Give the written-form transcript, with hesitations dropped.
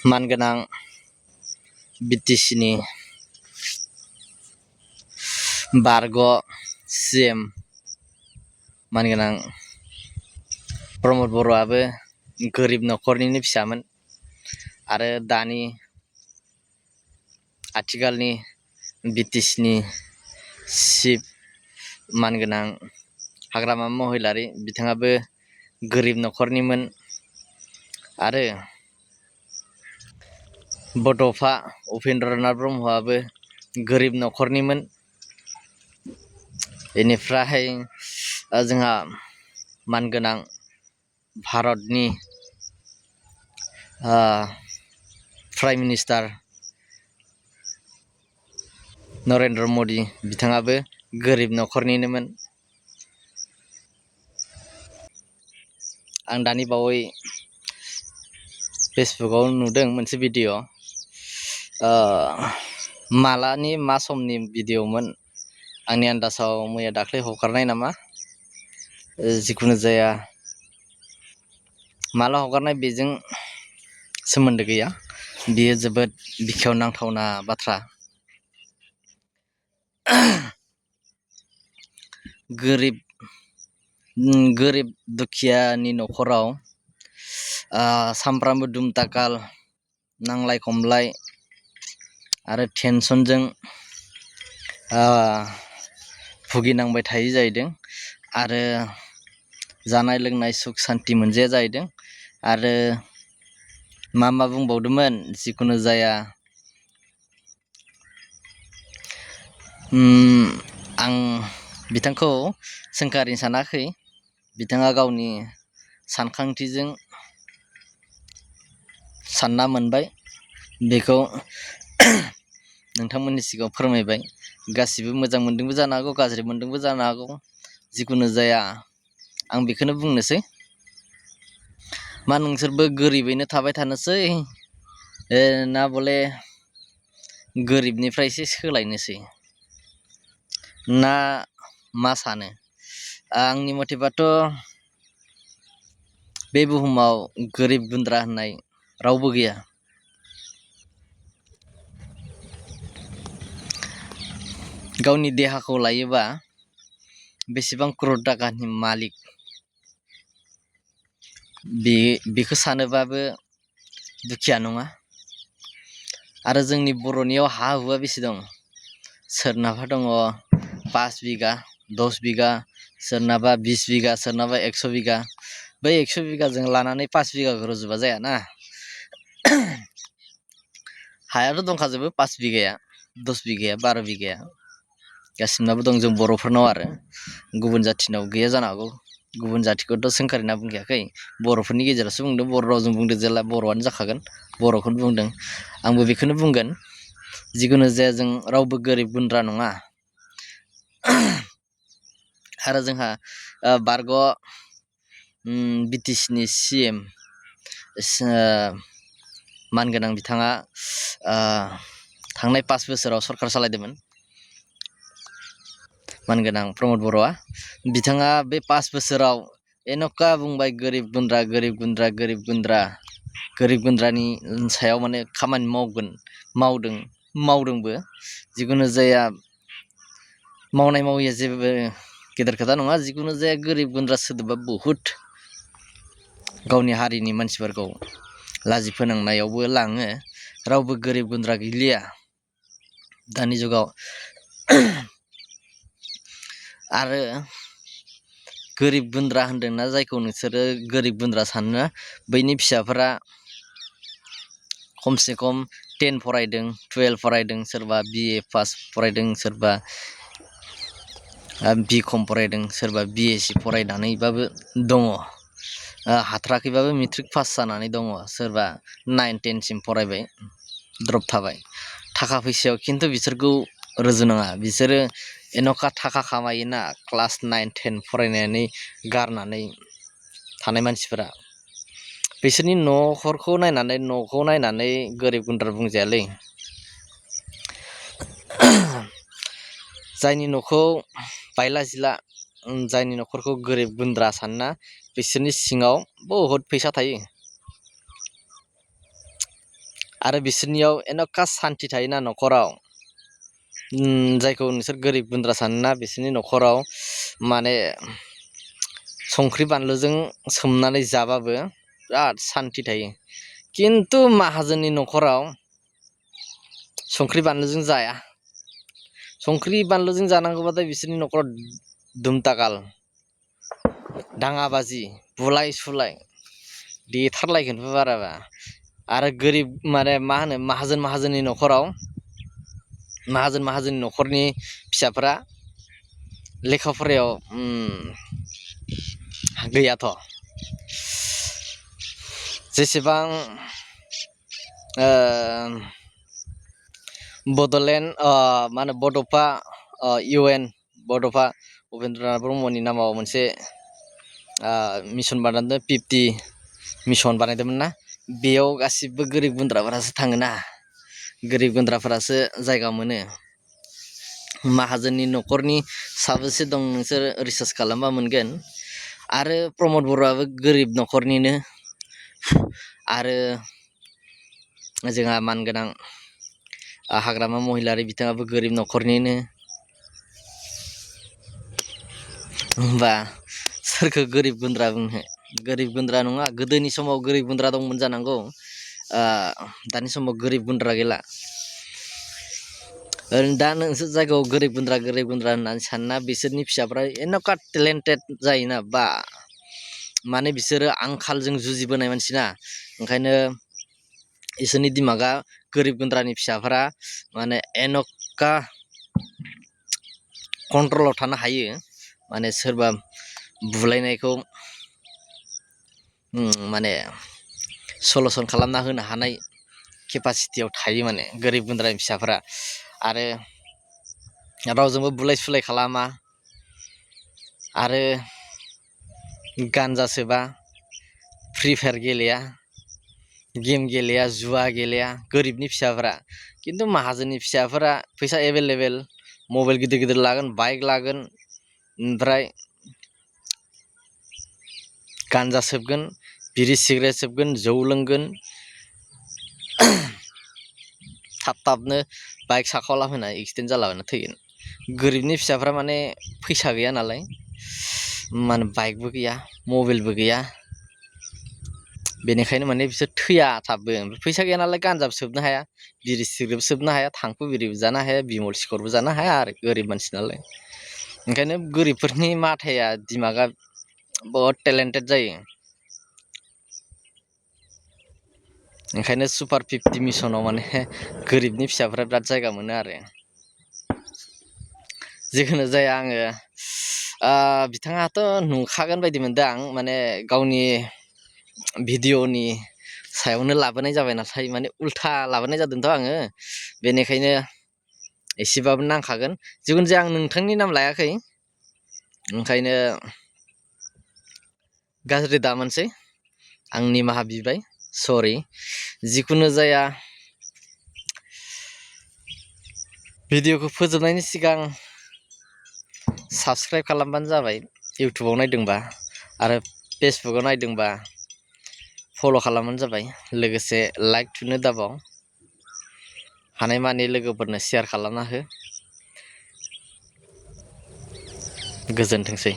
मानगोनां बिटिसिनि बारग' CM मानगोनां प्रमद बर'आबो गोरिब न'खरनिनो फिसामोन आरो दानि आथिखालनि बिटिसिनि चिफ मानगोनां हाग्रामा महिलारि बिथाङाबो गोरिब न'खरनिमोन आरो बड'फा उपेन्द्रनाथ ब्रह्मआबो गोरिब न'खरनिमोन। बेनिफ्राय जोंहा मानगोनां भारतनि प्राइम मिनिस्टार नरेन्द्र मदि बिथाङाबो गोरिब न'खरनिनोमोन। आं दानि बावै फेसबुकाव नुदों मोनसे भिडिअ' मालानि मा समनि भिडिअ'मोन आंनि आन्दाजाव मैया दाख्लै हगारनाय नामा, जिखुनु जाया माला हगारनाय बेजों सोमोन्दो गैया, बियो जोबोद बिखायाव नांथावना बाथ्रा। गोरिब दुखियानि न'खराव सामफ्रामबो दुमदाखाल नांलाय खमलाय आरो टेनसनजों भुगिनांबाय थायो जाहैदों आरो जानाय लोंनाय सुख सान्ति मोनजाया जाहैदों आरो मा बुंबावदोंमोन, जिखुनु जाया आं बिथांखौ सोंखारिनो सानाखै, बिथाङा गावनि सानखांथिजों सानना मोनबाय, बेखौ नोंथांमोननि सिगाङाव फोरमायबाय। गासिबो मोजां मोनदोंबो जानो हागौ, गाज्रि मोनदोंबो जानो हागौ, जिखुनु जाया आं बेखौनो बुंनोसै, मा नोंसोरबो गोरिबैनो थाबाय थानोसै ना बले गोरिबनिफ्राय एसे सोलायनोसै ना मा सानो? आंनि मथेबाथ' बे बुहुमाव गोरिब गुन्द्रा होननाय रावबो गैया। गावनि देहाखौ लायोबा बेसेबां क्रर टाकानि मालिक बेखौ सानोबाबो दुखिया नङा। आरो जोंनि बर'नियाव हा हुआ बेसे दं? सोरनाबा दङ 5 बिगा 10 बिगा, सोरनाबा 20 बिगा, सोरनाबा 100 बिगा। बै 100 बिगाजों लानानै 5 बिगाखौ रुजुबा जायाना। हायाथ' दंखाजोबो, 5 बिगाया 10 बिगाया 12 बिगाया गासिनाबो दं, जों बर'फोरनाव आरो गुबुन जाथिनाव गैया जानो हागौ। गुबुन जाथिखौथ' सोंखारिना बुंखायाखै, बर'फोरनि गेजेरावसो बुंदों, बर' रावजों बुंदों जेला बर'आनो जाखागोन, बर'खौनो बुंदों। आंबो बेखौनो बुंगोन, जिखुनु जाया जों रावबो गोरिब गुन्द्रा नङा। आरो जोंहा बारग' बिटिसिनि CM मानगोनां बिथाङा थांनाय 5 बोसोराव सरखार सालायदोंमोन, मानगोनां प्रमद बर'आ। बिथाङा बे 5 बोसोराव एन'का बुंबाय गोरिब गुन्द्रा गोरिब गुन्द्रा गोरिब गुन्द्रा, गोरिब गुन्द्रानि सायाव माने खामानि मावदोंबो। जिखुनु जाया मावनाय मावैया जेबो गेदेर खोथा नङा, जिखुनु जाया गोरिब गुन्द्रा सोदोबा बहुद गावनि हारिनि मानसिफोरखौ लाजि फोनांनायावबो लाङो। रावबो गोरिब गुन्द्रा गैलिया दानि जुगाव। आरो गोरिब गुन्द्रा होनदोंना जायखौ नोंसोरो गोरिब गुन्द्रा सानो, बैनि फिसाफोरा खमसे खम 10 फरायदों, 12 फरायदों, सोरबा BA पास फरायदों, सोरबा BCom फरायदों, सोरबा BSc फरायनानैबाबो दङ, हाथाराखैबाबो मेट्रिक पास जानानै दङ, सोरबा 9-10 सिम फरायबाय द्रप थाबाय। थाखा फैसायाव खिन्थु बिसोरखौ रुजुनाङा, बिसोरो एन'का थाखा खामायोना क्लास 9-10 फरायनानै गारनानै थानाय मानसिफोरा। बिसोरनि न'खौ नायनानै गोरिब गुन्द्रा बुंजायालै। जायनि न'खौ बायला जिला, जायनि न'खरखौ गोरिब गुन्द्रा सानना, बिसोरनि सिङाव बहुद फैसा थायो। आरो बिसोरनियाव एन'का सान्थि थायोना न'खराव जायखौ नोंसोर गोरिब गुन्द्रा सानोना बिसोरनि न'खराव माने संख्रि बानलुजों सोमनानै जाबाबो बिराद सान्थि थायो खिन्थु माहाजोननि न'खराव संख्रि बानलुजों जाया संख्रि बानलुजों जानांगौबाथाय बिसोरनि न'खराव दुमदाखाल दाङाबाजि बुलाय सुलाय देथारलायगोनबो बाराबा आरो गोरिब माने मा होनो माहाजोननि न'खराव माहाजोननि न'खरनि फिसाफोरा लेखा फरायाव गैयाथ' जेसेबां बड'लेण्ड मा होनो बड'फा UN बड'फा उपेन्द्रनाथ ब्रह्मनि नामाव मोनसे मिसन बानायदों 50 मिसन बानायदोंमोन ना बेयाव गासिबो गोरिब गुन्द्राफोरासो थाङोना गोरिब गुन्द्राफोरासो जायगा मोनो माहाजोननि न'खरनि साबेसे दं नोंसोर रिसार्च खालामबा मोनगोन आरो प्रमद बर'आबो गोरिब न'खरनिनो आरो जोंहा मानगोनां हाग्रामा महिलारि बिथाङाबो गोरिब न'खरनिनो होमबा सोरखौ गोरिब गुन्द्रा बुंनो गोरिब गुन्द्रा नङा गोदोनि समाव गोरिब गुन्द्रा दंमोन जानांगौ दानि समाव गोरिब गुन्द्रा गैला दा नोंसोर जायगायाव गोरिब गुन्द्रा होननानै सानना बिसोरनि फिसाफ्रा एन'का टेलेन्टेड जायोना बा माने बिसोरो आंखालजों जुजिबोनाय मानसिना ओंखायनो इसोरनि दिमागा गोरिब गुन्द्रानि फिसाफोरा माने एन'का कन्ट्रलाव थानो हायो माने सोरबा बुलायनायखौ माने सलुसन खालामना होनो हानाय केपासिटियाव थायो माने गोरिब गुन्द्रानि फिसाफोरा आरो रावजोंबो बुलाय सुलाय खालामा आरो गानजा सोबा फ्रि फायार गेलेया गेम गेलेया जुवा गेलेया गोरिबनि फिसाफोरा खिन्थु माहाजोननि फिसाफोरा फैसा एभेलेबेल मबाइल गिदिर गिदिर लागोन बाइक लागोन ओमफ्राय गानजा सोबगोन बिरि सिगारेट सोबगोन जौ लोंगोन थाबनो बाइक साखावलाबायना एक्सिडेन्ट जालाबायना थैगोन गोरिबनि फिसाफ्रा माने फैसा गैया नालाय माने बाइकबो गैया मबाइलबो गैया बेनिखायनो माने बिसोर थैया थाबबो फैसा गैया नालाय गानजाबो सोबनो हाया बिरि सिगारेटबो सोबनो हाया थांखु बिरिबो जानो हाया बिमल सिखरबो जानो हाया आरो गोरिब मानसि नालाय ओंखायनो गोरिबफोरनि माथाया दिमागा बहुद टेलेन्टेड जायो ओंखायनो सुपार 50 मिसनाव माने गोरिबनि फिसाफ्रा बिराद जायगा मोनो आरो जिखुनु जाया आङो बिथाङाथ' नुखागोन बायदि मोनदों आं माने गावनि भिडिअनि सायावनो लाबोनाय जाबाय नाथाय माने उल्था लाबोनाय जादोंथ' आङो बेनिखायनो एसेबाबो नांखागोन जिखुनु जाया आं नोंथांनि नाम लायाखै ओंखायनो गाज्रि दामोनसै आं निमाहा बिबाय सरि जिखुनु जाया भिडिअखौ फोजोबनायनि सिगां साबस्क्राइब खालामबानो जाबाय इउटुबाव नायदोंबा आरो फेसबुकाव नायदोंबा फल' खालामबानो जाबाय लोगोसे लाइक थुनो दाबाव हानायमानि लोगोफोरनो शेयार खालामना हो गोजोनथोंसै।